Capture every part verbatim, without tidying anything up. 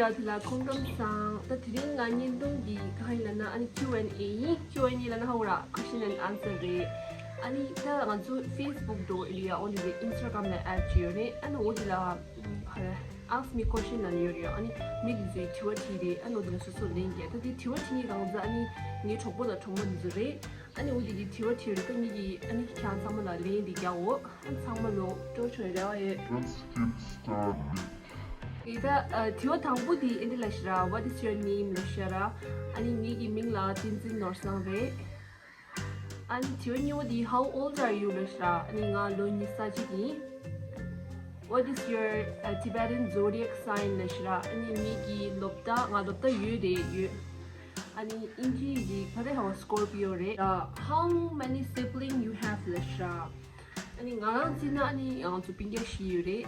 ད་དེ་ལ་ཁོང་ཁྲོམ་སང་ད་དེ་རིང་ང་བརྙན་ཐུང་གི་གང་ཡིན་ལབ་ན་ཨ་ནི་Q and A ཡིན། Q and A ལབ་ན་ཧ་གོ་ར། Question and answer རེད། ཨ་ནི་ད་ང་ཚོ་Facebook འགྲོ་ཨེ་རེད་ཡ། འོ་འདི་རེད། Instagram ལ་add བྱས་ཡོད་རེད། ཨ་ནི་འོ་འདི་ལ་ག་རེ། Ask me question ལབ་ནི་ཡོད་རེད། ཨ་ནི་མི་དེ་ཚོས་དྲི་བ་དྲིས་རེད། ཨ་ནི་འོ་འདི་ལ་སོ་སོ་ལན་རྒྱག་ད་དེ་དྲི་བ་དྲི་ནི་གང་ཚ་ཨ་ནི་ངའི་གྲོགས་པོ་དང་གྲོགས་མོ་དེ་ཚོ་རེད། ཨ་ནི་འོ་འདི་གི་དྲི་བ་དྲིས་རེད། ད་ངེད་ཀྱི་ཨ་ནི་ཁྱེད་ཚང་མ་ལ་ལན་འདི་རྒྱག་འོ། ཨ་ནི་ཚང་མ་ལོ་སྤྲོ་ཆོག་རེ་བ་ཡོད། Let's get started. ཨེ་ད་ཨ་དྲི་བ་དང་པོ་དེ་ཨེ་འདྲ་ལབ་ཤག་ར། What is your name ལབ་ཤག་ར། ཨ་ནི་ངེད་ཀྱི་མིང་ལ་བསྟན་འཛིན་ནོར་བཟང་རེད། ཨ་ནི་དྲི་བ་གཉིས་པ་དེ་How old are you ལབ་ཤག་ར། ཨ་ནི་ང་ལོ་ཉི་ཤུ་རྩ་གཅིག་ཡིན། What is your uh, Tibetan zodiac sign ལབ་ཤག་ར། ཨ་ནི་ངེད་ཀྱི་ལོ་རྟགས། ང་ལོ་རྟགས་ཡོས་རེད། ཡོས། ཨ་ནི་དབྱིན་ཇིའི་གི་ག་རེ་ཧ་Scorpio རེད། Uh, how many sibling you have ལབ་ཤག་ར། ཨ་ནི་ང་རང་བརྩིས་ན་ཨ་ནི་ང་ཚོ་སྤུན་ཀྱག་བཞི་ཡོད་རེད།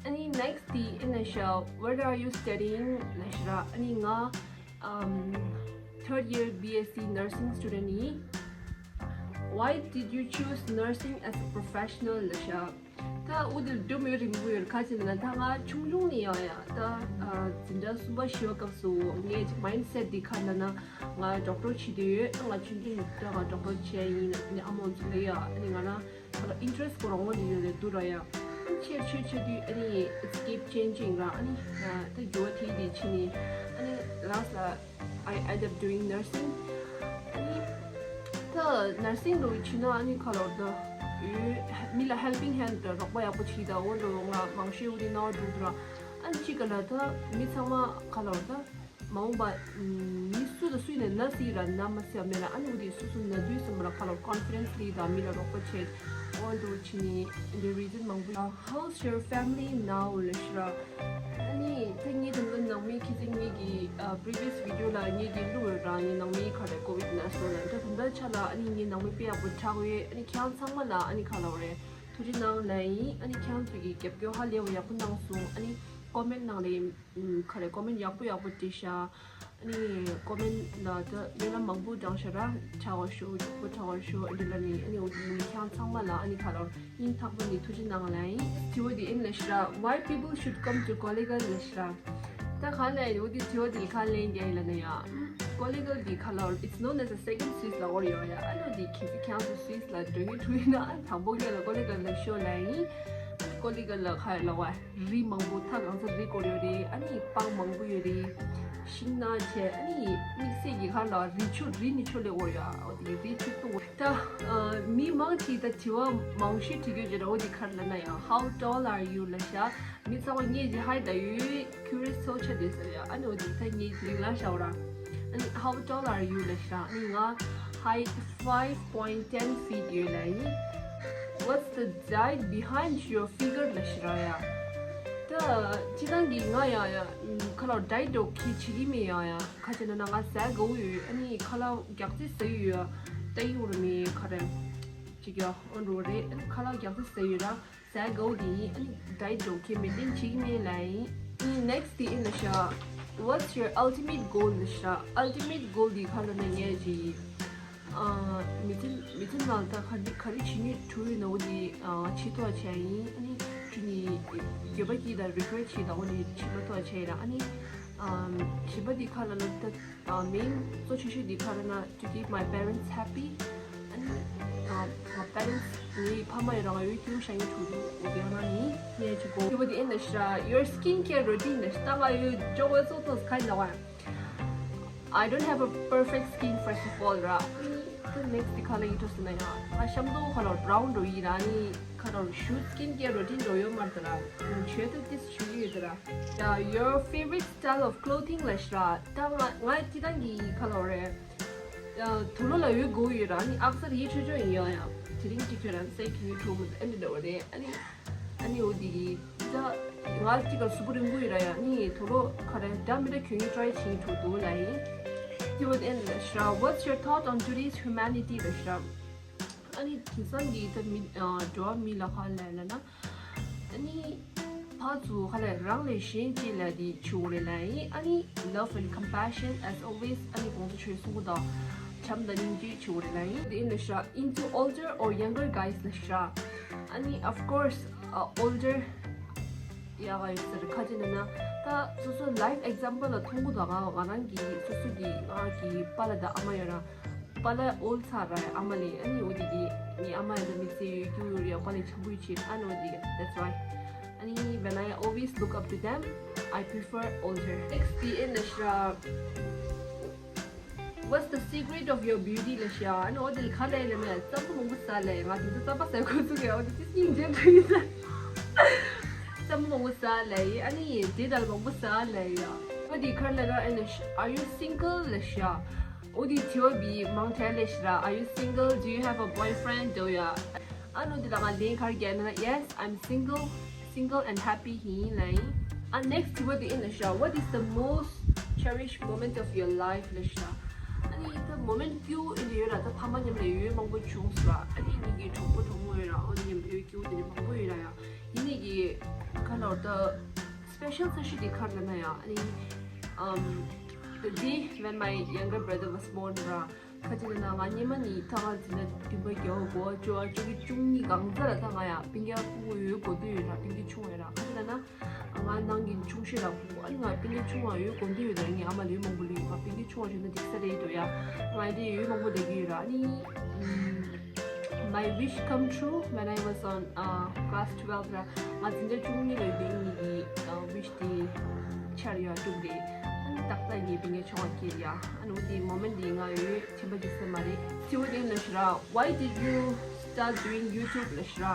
ཨ་ནི་next དེ་ཨེ་ན་ཤ། What are you studying ལབ་ཤག་ར། ཨ་ནི་ང་um, third year B S C nursing student ཡིན། Why did you choose nursing as a professional ལབ་ཤག་ད་འུ་དེར་འགྲོ་མི་རིང་པོ་ཡོད། ག་ཅི་ལབ་ན་ད་ང་ཆུང་ཆུང་ནས་ཡང་ཡང་ད་འཛིན་གྲྭ་གསུམ་པ་བཞི་པ་སྐབས་སུ་ངའི་mindset འདི་ག་ལབ་ན་ང་doctor བྱེད་འདོད་ཡོད། ང་ཆུང་ཆུང་ནས་ད་ང་doctor བྱས་ཡིན་ནས་ཨ་མ་ཚོ་ལ་ཡ་ཨ་ནི་ང་རང་ད་ལ་interest སྐོར་འོང་འདི་ཡོད་རེད་འདུག་ར་ཡ། ཆེར་ཆེར་ཆེར་དུས་ཨ་ནི་it's keep changing ར། ཨ་ནི་ད་འགྱུར་བ་དེ་འདི་ཕྱིན་ནས་ཨ་ནི་last ལ། I end up doing nursing. ཨ་ནི་ད་nursing ལོ་ཕྱིན་ན་ཨ་ནི་ག་ལབ་ར་ད་ཡོད་མི་ལ་helping hand རོགས་པ་ཡག་པོ་བྱེད་ད། འོ་འགྲོ་ང་མང་ཤོས་འུ་དེ་ནང་འགྲོ་འདུག་ར། ཨ་ནི་གཅིག་ག་ལ་ད་མི་ཚང་མ་ག་ལབ་ར་ད་མ་འོངས་པ་མི་སུ་དང་སུ་ཡིན་ན་ན་སྲིད་ར་ན་མ་སྲིད་མེད་ར། ཨ་ནི་འུ་དེ་སུ་སུ་ན་དུས་སུ་མ་ལ་ག་ལབ་confidence ལི་ད་མི་ལ་རོགས་པ་བྱེད། འོ་འགྲོ་ཕྱིན་ནི་འདི་reason མང་པོ། How's your family now ལབ་ཤག་ར། ཨ་ནི་ད་ངའི་དང་པོ་ནང་མི་ཁྱེད་ཚོ་ངེད་ཀྱི་previous video ལ་ངེད་ཀྱི་བླུགས་ཡོད་ར། ངའི་ནང་མི་ག་རེ་COVID nineteen ལ་འདྲ་དེ་འདྲ་ཆ་ལ་ཨ་ནི་ངའི་ནང་མི་དཔེ་ཡག་པོ་དྲག་ཡོད། ཨ་ནི་ཁྱེད་རང་ཚང་མ་ལ་ཨ་ནི་ག་ལབ་རེད་ཐུགས་རྗེ་གནང་ལབ་ཡིན། ཨ་ནི་ཁྱེད་རང་ཚོ་གི་རྒྱབ་སྐྱོར་ཧ་ལས་པ་ཡག་པོ་གནང་སོང་། ཨ་ནི་comment ནང་ལ་ག་རེ་comment ཡག་པོ་ཡག་པོ་བྲིས་ཤག་ཨ་ནི་comment ལ་ད་གླེང་ལམ་མང་པོ་དྲངས་ཤག་ར། དྲག་པོ་ཞུ། མགྱོགས་པོ་དྲག་པོ་ཞུ་འདི་ལ་ནི་ཨ་ནི་འོ་དེ་ནི་ཁྱེད་རང་ཚང་མ་ལ་ཨ་ནི་ག་ལབ་སྙིང་ཐག་པ་ནས་ཐུགས་རྗེ་གནང་ལབ་ཡིན། དྲི་བ་འདི་ཨེ་ན་ཤ་ར། Why people should come to Kollegal ལབ་ཤག་ར། ད་ག་ལབ་ཡིན་འོ་དེ་དྲི་བ་འདི་ག་ལན་རྒྱག་ཡིན་ལབ་ན་ཡ། Kollegal འདི་ག་ལབ་it's known as a second Swiss ལབ་ཡོད་ར་ཡ། ཨ་ནི་འདི་ཁྱེད་ཚོ་ཁྱེད་ཚོ་Swiss ལ་འགྲོ་ཡིན་འགྲོ་ཡིན་ན་ཨ་ནི་དང་པོ་ངེད་ལ་Kollegal ལ་ཤོག་ལབ་ཡིན། Kollegal ལ་ག་ལབ་རི་མང་པོ་ད་གང་ས་རི་སྐོར་ཡོད་རེད། ཨ་ནི་སྤང་མང་པོ་ཡོད་རེད། ཤིང་ནགས་བྱས་ཨ་ནི་དམིགས་བསལ་གྱི་ག་ལབ་རི་ཆུ་རི་ནི་ཆུ་ལས་འོ་ཡ། འོ་དེ་རི་ཆུ་ཏུ་འོ་ད་མི་མང་ཅིག་ད་དྲི་བ་མང་ཤོས་དྲི་རྒྱུ་ཅིག་ར། འོ་དེ་ག་ལབ་ན་ཡང་How tall are you ལབ་ཤག་མི་ཚང་མ་ངེད་ཀྱི་height ད་ཡོད་curious ཚོ་ཆ་དེ་ཟེར་ཡ། ཨ་ནི་འོ་དེ་ད་ངེད་ཀྱི་ལ་ཤག་ར། ཨ་ནི་How tall are you ལབ་ཤག་ཨ་ནི་ང་height five point ten feet ཡོད་ལབ་ཡིན། What's the diet behind your figure ལབ་ཤག་ར་ཡ། ད་སྤྱིར་བཏང་གི་ང་ཡ་ཡ་ཁ་ལག་diet འགྲོ་གི་བྱེད་ཀྱི་མེད་ཡ་ཡ། ཁ་ཆེ་ན་ན་ང་ཟས་དགའ་བོ་ཡོད། ཨ་ནི་ཁ་ལག་རྒྱག་རྩིས་ཟ་ཡི་ཡོད་ཡ། ད་ཡི་འོ་ར་མེད་ག་རེ་ཅིག་ཡ་འོ་འགྲོ་རེད། ཨ་ནི་ཁ་ལག་རྒྱག་རྩིས་ཟ་ཡི་ཡོད་ར། ཟས་དགའ་བོ་དེ་ཡིན། ཨ་ནི་diet འགྲོ་གི་maintain བྱེད་ཀྱི་མེད་ལབ་ཡིན། ཨ་ནི་next དེ་ཨེ་ན་ཤ། What's your ultimate goal ལབ་ཤག་ར། Ultimate goal དེ་ག་ལབ་ན་ངས་ཅིག་ཨ། མི་ཚེ་མི་ཚེ་ནང་ད་ག་རེ་ག་རེ་བྱེད་སྙིང་བྲོ་ཡོད་ན་འོ་དེ་ཨ། བྱེད་ཐུབ་པ་བྱས་ཡིན། ཨ་ནི་ཅི་ནི་འགྱོད་པ་སྐྱེས་དང་regret བྱེད་དང་འོ་དེ་བྱེད་མ་ཐུབ་པ་བྱས་ཡིན་ར། ཨ་ནི་ཨ། བྱེད་པ་དེ་ག་ལབ་ན་ད་ཨ། main གཙོ་ཆེ་ཤོས་དེ་ག་ལབ་ན་to keep my parents happy ཨ་ནི་ཨ། ང་parents ངའི་ཕ་མ་ཡི་རང་ཡོད་སྐྱིད་པོ་བཞག་སྙིང་བྲོ་འདུག་འོ་དེ་ཡང་ན་ཡིན། ངས་ཅིག་གོ་དེ་བ་དེ་ཨེ་ན་ཤ་ར། Your skincare routine ལབ་ཤག་ར། ད་ང་ཡོད་ཇོ་བོའི་གཙོ་ཏོག་ཁ་ཡིན་ལ་བ། I don't have a perfect skin first of all ར། ཨ་ནི་next དེ་ག་ལབ་ཡིན་འགྲོ་ཟེར་ན་ཡང་ང་ཤམ་ཏོག་ཁ་ལ་brown འགྲོ་ཡིན་ར། ཨ་ནི་ཁ་ལ་ཤུ་skin care routine འགྲོ་ཡོད་མ་རེད་ད་ར། ཆོས་ད་ཏིས་ཆོས་ཡོད་ད་ར། ཡ། Your favorite style of clothing ལབ་ཤག་ར། ད་ང་ང་ཅི་ད་གི་ཁ་ལ་རེད། ཡ། དུ་ལོ་ལ་ཡོད་དགོས་ཡོད་ར། ཨ་ནི་ཨག་སར་ཡིད་ཆོས་ཆོས་ཡིན་ཡང་ཡང་དེ་རིང་གཅིག་ཆོས་ར་སེ་ཁྱོད་ཡོད་ཆོག་མོད་ཨ་ནི་འདྲ་བ་རེད། ཨ་ནི་ཨ་ནི་འོ་དེ་གི་ད་ང་གཅིག་ག་གཟུགས་པོ་རིང་པོ་ཡོད་ར་ཡ། ནི་དུ་ལོ་ག་རེ་འདྲ་མི་འདྲ་གྱོན་ཡོད་try བྱེད་ཐུབ་འདུག་ལ་ཡིན། དེ་བ་དེ་ལ་ཤ་ར། What's your thought on today's humanity ལ་ཤ་ར། ཨ་ནི་དེང་སང་གི་ད་མི་འགྲོ་བ་མི་ལ་ཧ་ལས་ལ་ན་ཨ་ནི་ཕར་ཚུར་ཧ་ལས་རང་ལས་གཞན་གཅེས་ལ་དེ་ཆུ་རེ་ལ་ཡིན། ཨ་ནི་love and compassion as always ཨ་ནི་གོང་དུ་ཆོས་གསུང་གི་དང་བྱམས་དང་སྙིང་རྗེ་ཆུ་རེ་ལ་ཡིན། དེ་ལ་ཤ་into older or younger guys ལ་ཤ་ར། ཨ་ནི་of course older ཡག་ག་ཡོད་ཟེར་ཁ་ཅིག་ན་ན་ད་ སོ་སོ་life example ལ་མཐོང་གི་འདུག་ང་ང་རང་གི་སོ་སོ་གི་ང་གི་པཱ་ལགས་དང་ཨ་མ་ཡོད་ར། པཱ་ལགས་old ཚར་ར་ཨ་མ་ལས། ཨ་ནི་འོ་དེ་དེ་ངའི་ཨ་མ་ཡང་ད་མི་ཚེ་ཡོད་རྒྱུ་ཡོད་རེད། པཱ་ལགས་འཆམ་པོ་ཡོད་ཆེད། ཨ་ནི་འོ་དེ་that's why. ཨ་ནི་when I always look up to them, I prefer older. Next དེ་ཨེ་ན་ཤི་ར། What's the secret of your beauty ལ་ཤ། ཨ་ནི་འོ་དེ་ལ་ག་ལས་ལ་ནས་རྩམ་པ་མང་པོ་ཟ་ལས། ང་དེ་ཚོ་རྩམ་པ་ཟ་ཁོ་ཚོ་གི་འོ་དེ་ཅི་སྙིང་རྗེ་འདྲ་ཡིན་ས། རྩམ་པ་མང་པོ་ཟ་ལས། ཨ་ནི་དེ་དལ་མང་པོ་ཟ་ལས་ཡ། འོ་དེ་ག་ལས་ལ་ཨ་ནི་are you single ལ་ཤ། འོ་དེ་དྲི་བ་བི་མང་ཐལ་ལས་ཤ་ར། Are you single? Do you have a boyfriend? འདོ་ཡ། ཨ་ནི་འདི་ལ་ང་ལན་ག་རེ་རྒྱག་ན། Yes, I'm single, single and happy ཡིན་ལ་ཡིན། ཨ་next དྲི་བ་འདི་ཡིན་ལ་ཤ། What is the most cherished moment of your life ལ་ཤ། ཨ་ནི་ད་moment སྐྱིད་པོ་ཡིན་ཡོད་ར། ད་ཕ་མ་མཉམ་ལ་ཡོད་མང་པོ་བྱུང་སོང་ར། ཨ་ནི་ངེད་ཀྱི་གྲོགས་པོ་གྲོགས་མོ་ཡོད་ར། ཨ་ནི་མཉམ་ཡོད་སྐྱིད་པོ་དེ་འདྲ་མང་པོ་ཡོད་ར་ཡ། ཡིན་ནི་གི་ག་ལོར་ད་special ས་ཤི་དེ་ག་རེ་ལ་ན་ཡ། ཨ་ནི་um the day when my younger brother was born ར། ཁ་ཅིག་ལ་ན་ང་སྙེ་མ་ནི་ཐ་ང་འཛིན་ན་དུམ་པ་རྒྱ་བོ་གོ་བ་བཅོ་བ་བཅོ་གི་བཅུ་གཉིས་གང་ཚ་ལ་ད་ང་ཡ་པིན་ཀྱ་ཕུ་གུ་ཡོད་གོ་དུ་ཡོད་ར། པིན་ཀྱ་ཆུང་བ་ཡོད་ར། ཁ་ཅིག་ལ་ན་ང་ནང་གི་ཆུང་ཤོས་ར་ཕུ་གུ། ཨ་ནི་ང་པིན་ཀྱ་ཆུང་བ་ཡོད་གོ་དུ་ཡོད་ར། ངའི་ཨ་མ་ལུས་མང་པོ་ལུས་ཡོད། ང་པིན་ཀྱ་ཆུང་བ་ཞིག་ན་འགྲིག་ས་རེད་འགྲོ་ཡ། ང་དེ་ཡོད་མང་པོ་ལས་གི་ཡོད་ར། ཨ་ནི། My wish come true when I was on uh, class twelve ར། ང་འཛིན་གྲྭ་བཅུ་གཉིས་ལ་ཡོད་པའི་ངེད་ཀྱི་uh, wish དེ་འཆར་ཡོད་གྲུབ་རེད། ཨ་ནི་ཏག་ཏག་ངའི་པིན་ཀྱ་ཆུང་བ་སྐྱེས་ཡ། ཨ་ནི་འོ་དེ་moment དེ་ང་ཡོད་ཆེན་པོ་ཅིག་སེམས་མ་རེད། དྲི་བ་དེ་ལ་ཤི་ར། Why did you start doing YouTube ལ་ཤི་ར།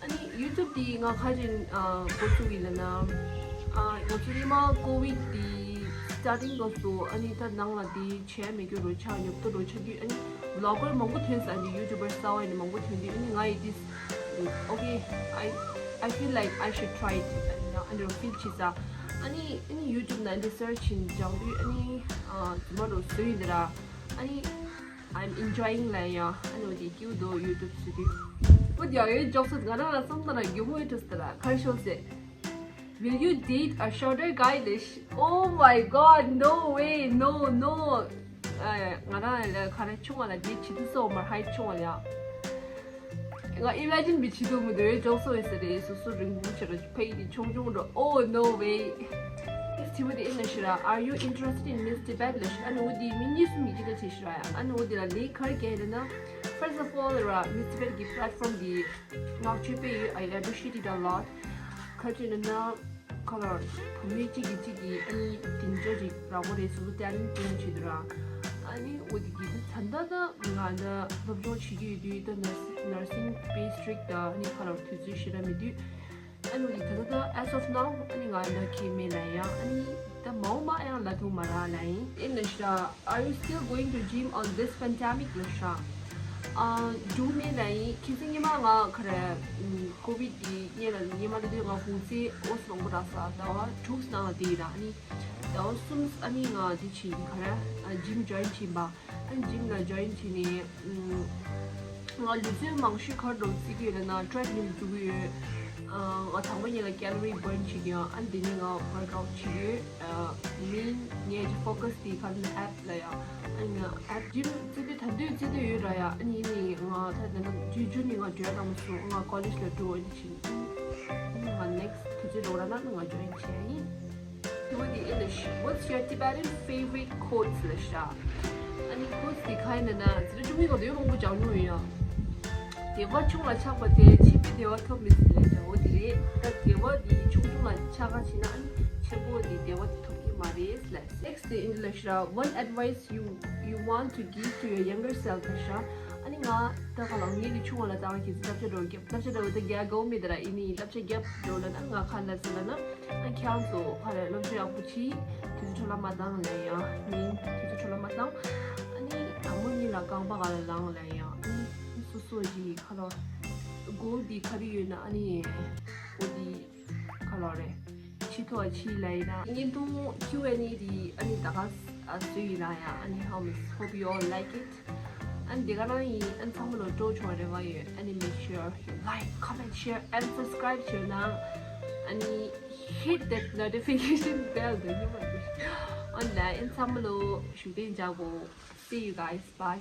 ཨ་ནི་YouTube དེ་ང་ག་རེ་འགོ་བཙུགས་ཡིན་ལ་ན། ཨ་ང་ཚོ་སྔོན་མ་COVID དེ་starting དུས་སུ་ཨ་ནི་ད་ནང་ལ་དེ་བྱས་མེད་རྒྱུ་རོ་ཆགས་ཉོབ་ཏོ་རོ་ཆགས་རྒྱུ། ཨ་ནི་vlogger མང་པོ་ཐོན་ས། ཨ་ནི་YouTuber གསར་པ་ཡིན་ན་མང་པོ་ཐོན་དུས། ཨ་ནི་ང་ཡི་this okay, I I feel like I should try it. ཨ་ནི་རོ་feel བྱེད་ས། ཨ་ནི་ཨ་ནི་YouTube ནང་དེ་search བྱེད་སྦྱང་དུས། ཨ་ནི་ཨ་ཙི་མ་རོ་བཟོས་ཡིན་ད་ར། ཨ་ནི། I'm enjoying ལ་ཡ། ཨ་ནི་འོ་དེ་སྐྱིད་པོ་འདུག YouTube བཟོ་དུས། འོ་དེ་ཡང་ཡོད་ཅོག་སོ་ང་རང་ལ་བསམ་ད་ན་གྱོ་མོ་ཡོད་ཏོ་ཟེར་ལ་གར་ཤོག་ཟེར། Will you date a shorter guy ལེ་ཤ། Oh my god, no way, no, no. ཨ་ང་རང་ལ་ག་རེ་ཆུང་བ་ལ་date བྱེད་དུས་སོ་མར་height ཆུང་བ་ལ་ཡ། ང་imagine བི་བྱེད་དུ་མི་འདོད་ཅོག་སོ་ཡོད་ཟེར་རེད། སོ་སོ་རིང་པོ་བྱེད་ར་ཕ་ཡི་དེ་ཆུང་ཆུང་འགྲོ། Oh, no way. དྲི་བ་དེ་ཨེ་ན་ཤི་ར། Are you interested in Miss Tibet ལ་ཤི། ཨ་ནི་འོ་དེ་མི་གཉིས་སུ་མི་གཅིག་ལ་བྱེད་ཤི་ར་ཡ། ཨ་ནི་འོ་དེ་ལ་ལས་གར་གྱི་རེད་ན། First of all ར་Miss Tibet གི་platform དེ་ང་ཆོས་པའི་I appreciate it a lot. ག་ཅི་ན་ན་ཁ་ལ་བུ་མོ་གཅིག་གིས་གཅིག་གི་ཨ་ནི་དེ་འདྲ་ཅིག་རག་པོ་རེད། སོ་སོ་talent སྟོན་བྱེད་དུ་ར། ཨ་ནི་འོ་དེ་གི་ད་ད་ད་ང་ད་སློབ་སྦྱོང་བྱེད་ཀྱི་ཡོད་དུས་ད་nursing པའི་strict ད་ཨ་ནི་ཁ་ལ་དུས་ཚོད་ཤི་ར་མེད་དུས། ཨ་ནི་འོ་དེ་ད་ད་ད་as of now ཨ་ནི་ང་ད་ཁེ་མེད་ལ་ཡ། ཨ་ནི་ད་མའོ་མ་ཡང་ལ་ཐུག་མ་ར་ལ་ཡིན། ཨེ་ན་ཤ། Are you still going to gym on this pandemic ལ་ཤ། ཨ་འགྲོ་མེད་ལ་ཡིན། ཁྱེད་ཚོ་ཉི་མ་ང་ག་རེ་COVID དེ་ཉེ་ལ་ཉི་མ་དེ་དུས་ང་ཧུང་ཚེ་ཨོ་སི་མང་པོ་རག་ས། ཟླ་བ་དྲུག་ནང་ལ་དེ་ཡིན་ར། ཨ་ནི་ཟླ་བ་གསུམ་ཨ་ནི་ང་དེ་ཕྱིན་ག་རེ་ཨ་gym join ཕྱིན་པ། ཨ་ནི་gym ལ་join ཕྱིན་ནས་ང་ལུས་རྩལ་མང་ཤོས་ག་རེ་འདྲ་བོ་རྩེ་གི་ཡོད་ལབ་ན་treadmill རྩེ་གི་ཡོད། ང་དང་པོ་ཉིད་ལ་calorie burn བྱེད་ཀྱི་ཡོད། ཨ་ནི་དེ་ནས་ང་workout བྱེད་ཀྱི་ཡོད། main ངའི་focus དེ་ག་རེ་ན་app ལ་ཡ། ཨ་ནི་ང་app gym རྩེ་དུས་ད་དུས་རྩེ་དུས་ཡོད་ར་ཡ། ཨ་ནི་ནི་ང་ད་ད་ད་ཇུ་ཇུ་ནི་ང་འགྲོ་ཡ་དང་སོང་། ང་college ལ་འགྲོ་ཨ་ནི་ཕྱིན། ཨ་ནི་ང་next དུས་ཚོད་རོགས་ར་ན་ང་join བྱེད་ཡ་ཡིན། དེ་བོ་དེ་English. What's your Tibetan favorite quotes ལ་ཤ། ཨ་ནི་quotes དེ་ག་ཡིན་ན་ན་ཟེར་ན་ཆུང་མའི་སྐབས་དུ་ཡོད་མང་པོ་སྦྱང་མྱོང་ཡོད་ཡ། བདེ་བ་ཆུང་ལ་ཆགས་པ་དེ་ཆེན་པོའི་བདེ་བ་ཐོབ་མི་སྲིད་ལབ་ཡ། འོ་དེ་རེད། ད་བདེ་བ་དེ་ཆུང་ཆུང་ལ་ཆགས་ག་ཕྱིན་ན་ཨ་ནི་ཆེན་པོ་དེ་བདེ་བ་དེ་ཐོབ་ཀྱི་མ་རེད་ལབ། Next དེ་English ར། One advice you you want to give to your younger self ལ་ཤ། ཨ་ནི་ང་ད་ག་ལ་ངེད་ཀྱི་ཆུང་བ་ལ་ད་ག་གི་སློབ་གྲྭ་འགྲོ་རྒྱབ་སློབ་གྲྭ་འགྲོ་ད་རྒྱ་གོ་མི་ད་ར་ཨི་ནི་སློབ་གྲྭ་རྒྱབ་འགྲོ་ལ་ན་ང་ཁ་ལབ་ཟེར་ལ་ན། ཨ་ཁྱེད་རང་ཚོ་ཕ་རེ་སློབ་གྲྭ་ཡག་པོ་ཆི། དུས་ཚོད་འཕྲོ་བརླག་མ་བཏང་ལབ་ཡ། མིན་དུས་ཚོད་འཕྲོ་བརླག་མ་བཏང་། ཨ་ནི་དང་པོ་ཉིད་ལ་རྐང་པ་ག་ལ་ལངས་ལབ་ཡ། ཨ་ནི་སོ་སོ་གི་ཁ་ལོ་goal འདི་ག་རེ་ཡོད་ན་ཨ་ནི་འོ་འདི་ཁ་ལོ་རེད། ཆི་ཐོག་ཆི་ལབ་ཡིན་ན་བརྙན་ཐུང་Q and A འདི་ཨ་ནི་ད་ག་བཟོས་ཡིན་ལབ་ཡ། ཨ་ནི་hope you all like it. ཨ་ནི་འདི་ག་རང་ཡིན། ཨ་ནི་ཚང་མ་ལོ་སྤྲོ་བྱུང་བ་རེ་བ་ཡོད། ཨ་ནི་make sure you like, comment, share and subscribe བྱེད་ན། ཨ་ནི་hit that notification bell འདི་ཉི་མ་འདི། ཨ་ནི་ལ་ཨ་ནི་ཚང་མ་ལོ་བཞུགས་གདན་འཇགས་གོ See you guys. Bye.